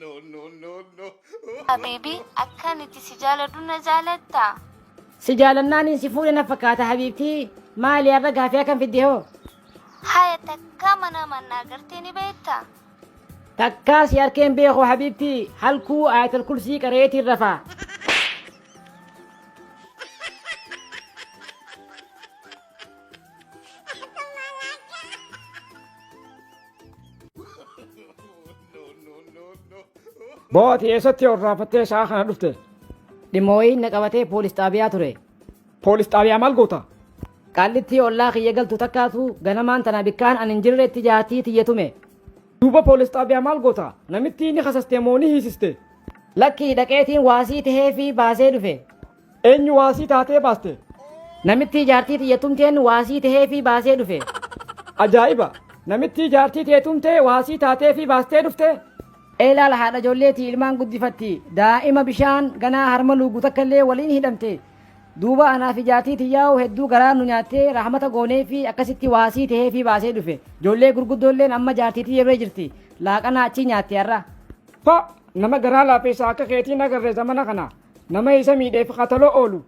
No, no, no, no. Habiibi akkan itti si jaaladhu na jaalattaa? Si jaalannaanin si fuudhe na fakkaata habiibtii maali har'a gaafii akkam fidde hoo? Haya takkaa mana mannaa agartee ni beektaa? Takkaa si arkeen beeku habiibtii halkuu ayatal kursii qareetiin rafaa. Boo ati eessatti horraafattee sa'a kana dhufte? Dhimma wayiin na qabatee poolis xaabiyaa ture. Poolis xaabiyaa maal goota? Qaallittii ollaa kiyya galtu takkaatu ganamaan tana bikkaan an hin jirretti jaartii tiyya tume. Duuba poolis xaabiyaa maal goota? Namittii ni kasaste moo ni hiisiste? Lakkii dhaqeetiin waasii taheefii baasee dhufe. Eenyu waasii taatee baaste? Namittii jaartii tiyya tumteen waasii taheefii baasee dhufe. Ajaa'iba! Namittii jaartii tee tumtee waasii taateefii baastee dhufte? Ee laal haadha ijoolleeti ilmaan guddifatti. Daa'ima bishaan ganaa harma luugu takkallee waliin hidhamte. Duuba anaa fi jaartii tiyyaa'u hedduu garaa nu nyaattee rahmata gooneefii akkasitti waasii taheefii baasee dhufe. Ijoollee gurguddoolleen amma jaartii tiyya bira jirti. Laaqana achii nyaatte har'a. Pa! Nama garaa laafeessa akka keetii hin agarre zamana kana. Nama isa miidheef qataloo oolu.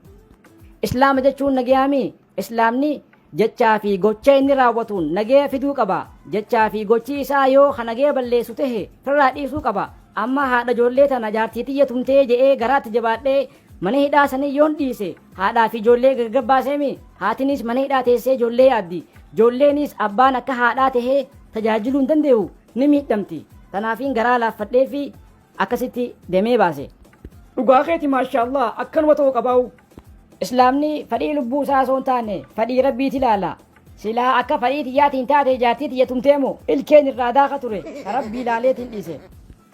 Islaama jechuun nagayaamii? Islaamni jechaa fi gocha inni raawwatuun nagaya fiduu qaba. Jechaa fi gochi isaa yoo ka nagaya balleessu tahe firraa dhiisuu qaba. Amma haadha ijoollee tana jaartii tiyya tumtee je'ee garaatti jabaadhee mana hidhaa sanii yoon dhiise haadhaa fi ijoollee gargar baaseemi. Haatinis mana hidhaa teessee ijoollee yaaddi. Ijoolleenis abbaan akka haadhaa tahee tajaajiluu hin dandeehu ni miidhamti. Tanaafiin garaa laaffadheefi akkasitti demee baase. Dhugaa keeti maashaallah akkanuma ta'uu qabaa'u. Islaamni fadhii lubbuu isaa osoo hin taane fadhii rabbiiti ilaala. Silaa akka fadhii tiyyaatiin taate jaartii tiyya tumtee moo ilkeen irraa daaka ture ka rabbii ilaaleetiin dhiise.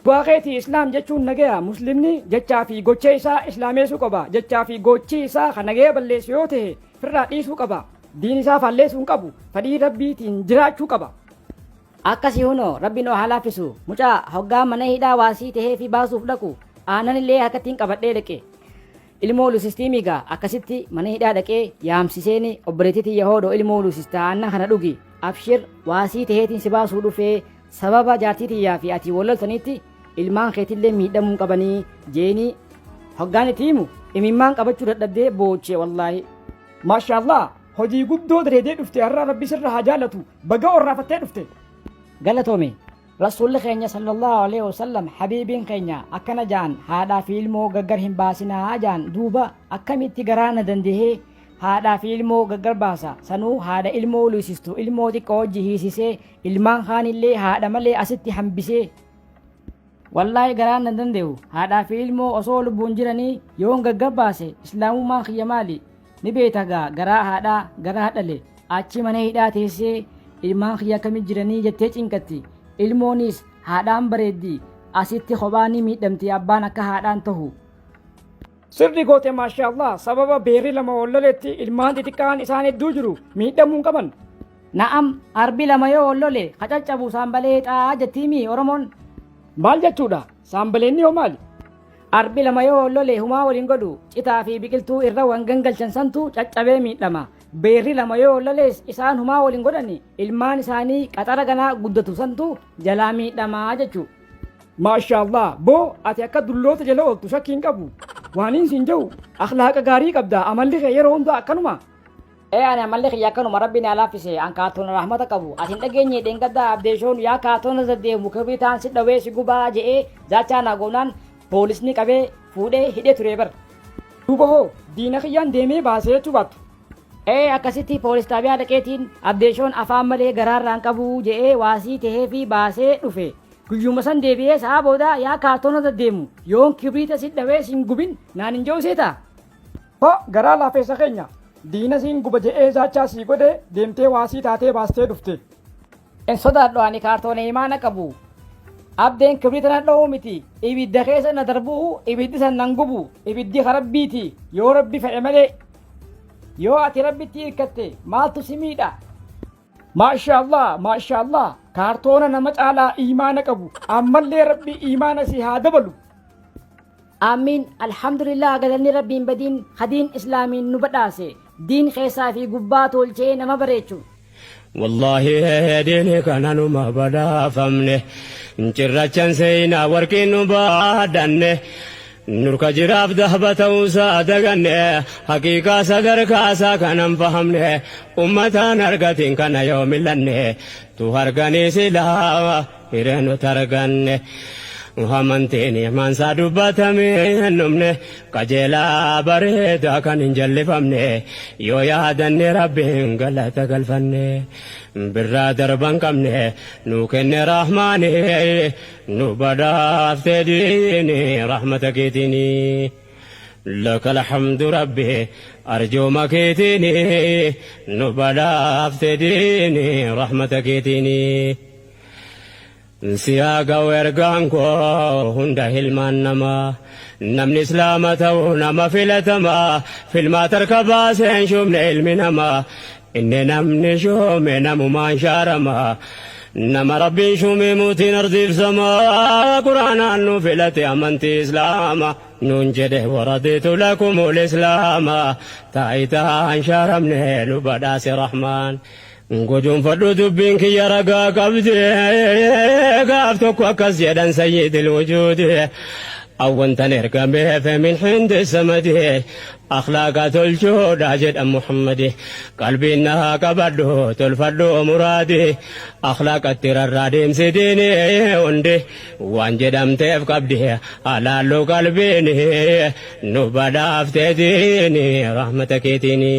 Dhugaa keeti islaam jechuun nagaya muslimni jechaa fi gocha isaa islaameessuu qaba jechaa fi gochi isaa kan nagaya balleessu yoo ta'e firraa dhiisuu qaba diin isaa faalleessuu hin qabu fadhii rabbiitiin jiraachuu qaba. Akkasi hunoo rabbi nuu haa laaffisu mucaa hoggaa mana hidhaa waasii taheefii baasuuf dhaqu aananillee harkattiin qabadhee dhaqe ilmoo lusistiimii gaa akkasitti mana hidhaa dhaqee yaamsiseeni obboleettii tiyya hoodho ilmoo lusista aannan kana dhugi abshir waasii taheetiin si baasuu dhufee sababa jaartii tiyyaa fi ati wal loltaniitti ilmaan keetillee miidhamuu hin qabanii jeenii hoggaan itti himu imimmaan qabachuu dadhabdee booche wallaahi. Maashaallah Hojii guddoo dareedee dhufte har'a rabbi sirra haa jaalatu baga orraafattee dhufte. Galatoomi. Rasuulli keenya sallallahu alaihi wasallam habiibiin keenya akkana ja'an haadhaa fi ilmoo gaggar hin baasinaa ja'an duuba akkamitti garaa na dandahee haadhaa fi ilmoo gaggar baasa sanuu haadha ilmoo luusistu ilmoo xiqqoo wajji hiisisee ilmaan kaanillee haadha malee asitti hambisee Wallaahi garaan nan dande'u. Haadhaa fi ilmoo osoo lubbuun jiranii yoon gaggar baase islaamummaan kiyya maali? Ni beekta gaa garaa haadhaa garaa dhale achi mana hidhaa teessee ilmaan kiyya akkami jiranii jettee cinqatti. Ilmoonis haadhaan bareeddi asitti kophaa ni miidhamti abbaan akka haadhaan tahu. Sirri goote maashaallah sababa beerri lama wal loletti ilmaan xixiqqaan isaan hedduu jiru miidhamuu hin qaban. Na'am arbi lama yoo wal lole ka caccabu saambaleexaa jettiimii Oromoon. Maal jechuudha? Saambaleenni hoo maali? Arbi lama yoo wal lole humaa wal hin godhu citaa fi biqiltuu irra wan gangalchan santu caccabee miidhama. Beerri lama yoo wal lolees isaan humaa wal hin godhani ilmaan isaanii qaxara ganaa guddatu santu jalaa miidhama jechu. Maashaallah boo ati akka dulloota jala ooltu shakkii hin qabu. Waaniin siin jedhu akhlaaqa gaarii qabda amalli kee yeroo hundaa akkanuma. Ee ani amalli kiyya akkanuma rabbi naa laaffise an kaartoona rahmata qabu ati hin dhageenye dheengadda abdeeshoon yaa kaartoona deddeemu kibriitaan si dhawee si gubaa je'ee zaachaa naa goonaan poolisni qabee fuudhee hidhee turee bar. Duuba hoo diina kiyyaan deemee baasee jechuu baattu. Ee akkasitti poolis xaabiyaa dhaqeetiin abdeeshoon afaan malee garaarraan qabu je'ee waasii taheefii baasee dhufe. Guyyuma san deebi'ee sa'a booda yaa kaartoona deddeemu yoon kibriita si dhawee sin gubin naan hin je'u seetaa. Ho garaa laafeessa keenya diina siin guba je'ee zaachaa sii godhe deemtee waasii taatee baastee dhufte. Hin sodaadhu ani kaartoona imaana qabu. Abdeen kibriita na dha'uu miti ibidda keessa na darbuu ibiddi san nan gubu ibiddi ka rabbiiti yoo rabbi fedhe malee. Yoo ati rabbitti hirkatte maaltu si miidha? Maashaallah maashaallah kaartoona nama caalaa iimaana qabu ammallee rabbi iimaana si haa dabalu. Aamiin Alhamdulillah galanni rabbiin badiin hadiin islaamiin nu badhaase diin keessaa fi gubbaa tolchee nama bareechu. Wallaahi diini kana numa badhaafamne, cirrachan seenaa warqiin nu baadhanne, nurka jiraaf dahba ta'uusaa daganne, haqiiqaa sadarkaasaa kanan fahamne, ummataan argatiin kana yoo millanne, tu harganii silaa hiree nuti arganne. Amantiin imaansaa dubbatamee hin dhumne, qajeelaa bareedaa kan hin jallifamne, yoo yaadanne Rabbiin galata galfanne, birraa darban qabne nuu kenne Rahmaani, nu badhaafte diini rahmata keetiini. Laka alhamdu Rabbi, arjooma keetiini, nu badhaafte diini rahmata keetiini. Siyaa ga'u ergaan koo hunda hilmaan namaa, namni islaama ta'u nama filatamaa, filmaa tarka baaseen shuumne ilmi namaa, inni namni shuume namumaan shaaramaa, nama Rabbiin shuume mootiin ardiif samaa, Quraanaan nu filate amantii islaama nuun jedhe, waradiitu lakumul islaama, taayitaan shaaramne nu badhaase Rahmaan. Gojoonfadhu, dubbiin kiyya ragaa qabdi. Gaaf tokko akkas jedhan sayyidil wujuudi, awwantan ergameef min hindi samadi akhlaaqa tolchuudha jedhan Muhammadi. Qalbiin naa qabadhu, tolfadhu muraadi, akhlaaqatti rarraa deemsi diini hundi, waan jedhamteef qabdi halaallu qalbiini, nu badhaafte diini rahmata keetiini.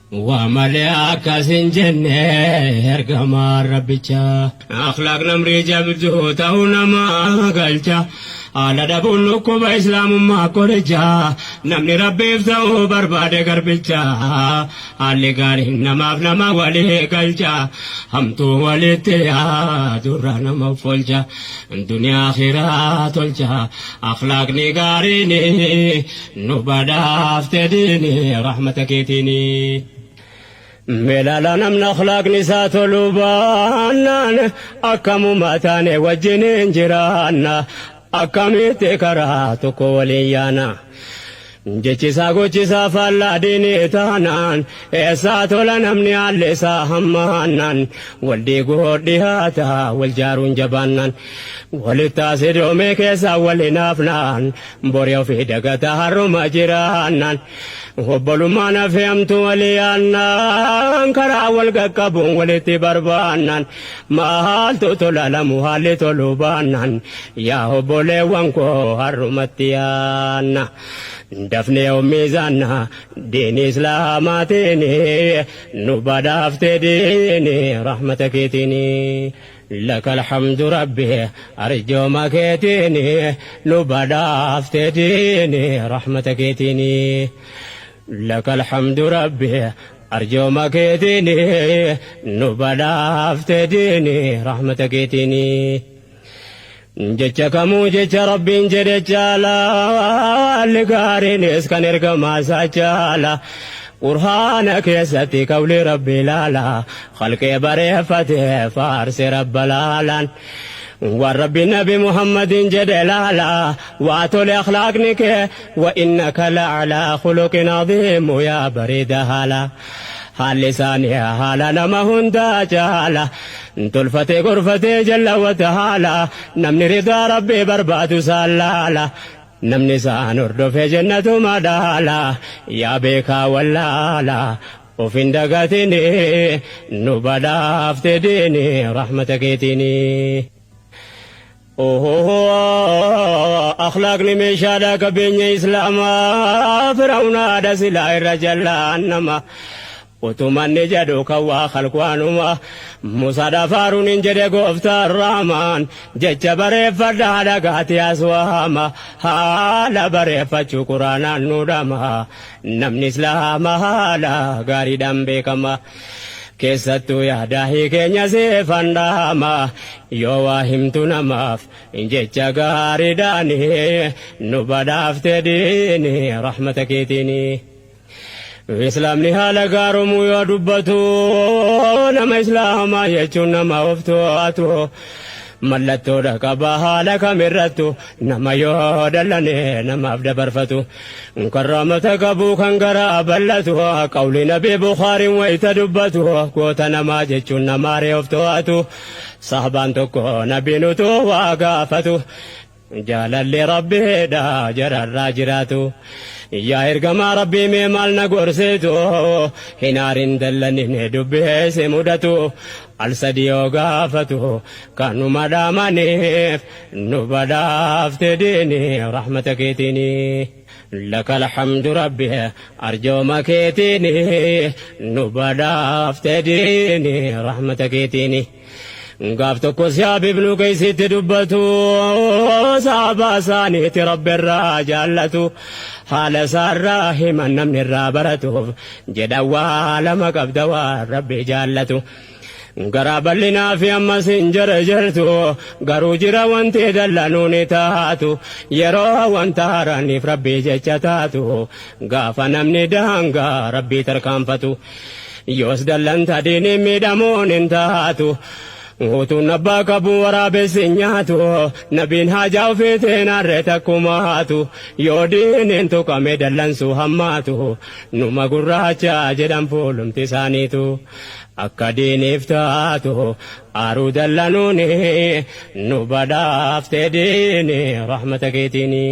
Waa malee akkas hin jenne ergamaan rabbichaa. Akhlaaq namrii jabduu ta'uu nama galcha. Haala dhabuun dhukkuba, islaamummaa qoricha. Namni Rabbiif ta'uu barbaade garbicha. Haalli gaariin namaaf nama walii galcha. Hamtuu walitti yaadurra nama folcha. Duniyaa akhiraa tolcha. Akhlaaqni gaariin nu badhaafte diini rahmata keetiini. Meelaala, namni akhlaaqni isaa toluu baannaan akkamuma taane wajjiniin jiraanna? Akkamitti karaa tokko waliin yaana? Jechisaa gochisaa faallaa diinii taanaan eessaa tola namni haalli isaa hammaannaan? Wal diiguu dhihaata wal jaaruun jabaannaan, walitti asidoomee keessaa wal hinaafnaan, borii ofii dagata har'uma jiraannaan, obbolummaan hafeamtu walii yaannaan, karaa wal qaqqabuun walitti barbaannaan, maaltu tola lamu haalli toluu baannaan? Yaa obboleewwan koo, har'umatti yaanna, dafnee miizaanna diini islaamaatiin, nu badhaafte diini rahmata keetiin. لك الحمد ربي، أرجو keetiin nu badhaafte diini rahmata keetiin. لك الحمد ربي، arjooma keetiin nu badhaafte diini rahmata keetiin. Jecha kamuu jecha Rabbiin jedhe caala, haalli gaariinis kan ergamaa isaa caala. Qur'aana keessatti qawli Rabbi ilaala, khalqee bareeffate faarse Rabba laalaan. Waan Rabbi Nabi Muhammadin jedhe laala, waa tole akhlaaqni kee, wa innaka la'alaa khuluqin aziim, yaa bareeda haala. Haalli isaanii haala nama hundaa caala, tolfatee gorfatee jallawwata haala, namni ridaa Rabbii barbaadu isaan laala. Namni isaan hordofee jannatuma dhaala, yaa beekaa wallaala. Of hin dagatini, nu badhaafte diini rahmata keetiini. Akhlaaqni meeshaadha qabeenya islaamaa, firawnaadha silaa irra jallaan nama. Utumanni jedhu kan waa khalqwaanuma Musaadhaaf Haaruun hin jedhe gooftaan Raamaan, jecha bareeffadhaa dhagaati aswaama, haala bareeffachuu Quraanaan nu dhama, namni islaama haala gaariidhaan beekama. Keessattuu yaadaahii keenya seefan dhaama, yoo waa himtu namaaf jecha gaariidhaan, nu badhaafte diini rahmata keetiini. Islaamni haala gaaromuu yoo dubbatu, nama islaamaa jechuun nama of to'atu. Mallattoodha qaba haala kamirrattu nama yoo dallane namaaf dabarfatu. Kan rahmata qabu kan garaa bal'atu qawli nabii Bukhaariin wayita dubbatu goota namaa jechuun nama reef to'atu. Sahabaan tokko nabiin utuu waa gaafatu. Jaalalli rabbiidha jararraa jiraatu. Yaa ergamaa rabbii mee maal na gorsitu hin aarin dallanin dubbeesse mudatu al sadi yoo gaafatu kanuma dhaamaniif nu badhaafte diini rahmata keetiini. Laka alhamdu rabbi arjooma keetiini nu badhaafte diini rahmata keetiini. Gaaf tokko siyaab ibnu Qeesitti dubbatu saabaa isaaniitti rabbi irraa jaallatu haala isaarraa himan namni irraa baratuuf jedha waa lama qabda waan rabbi jaallatu. Garaa bal'inaa fi ammas hin jarjartu garuu jira wanti dallanuu ni taatu yeroo wanta haaraaniif rabbi jecha taatu gaafa namni daangaa rabbii tarkaanfatu yoos dallanta diiniin miidhamuun hin taatu. Utuun abbaa qabu waraabessi hin nyaatu nabiin haajaa ofiitiin harree takkumaatu yoo diiniin tuqame dallansuu hammaatu numa gurraacha jedhan fuulumti isaaniitu akka diiniif taatu aaruu dallanuuni nu badhaafte diini rahmata keetiini.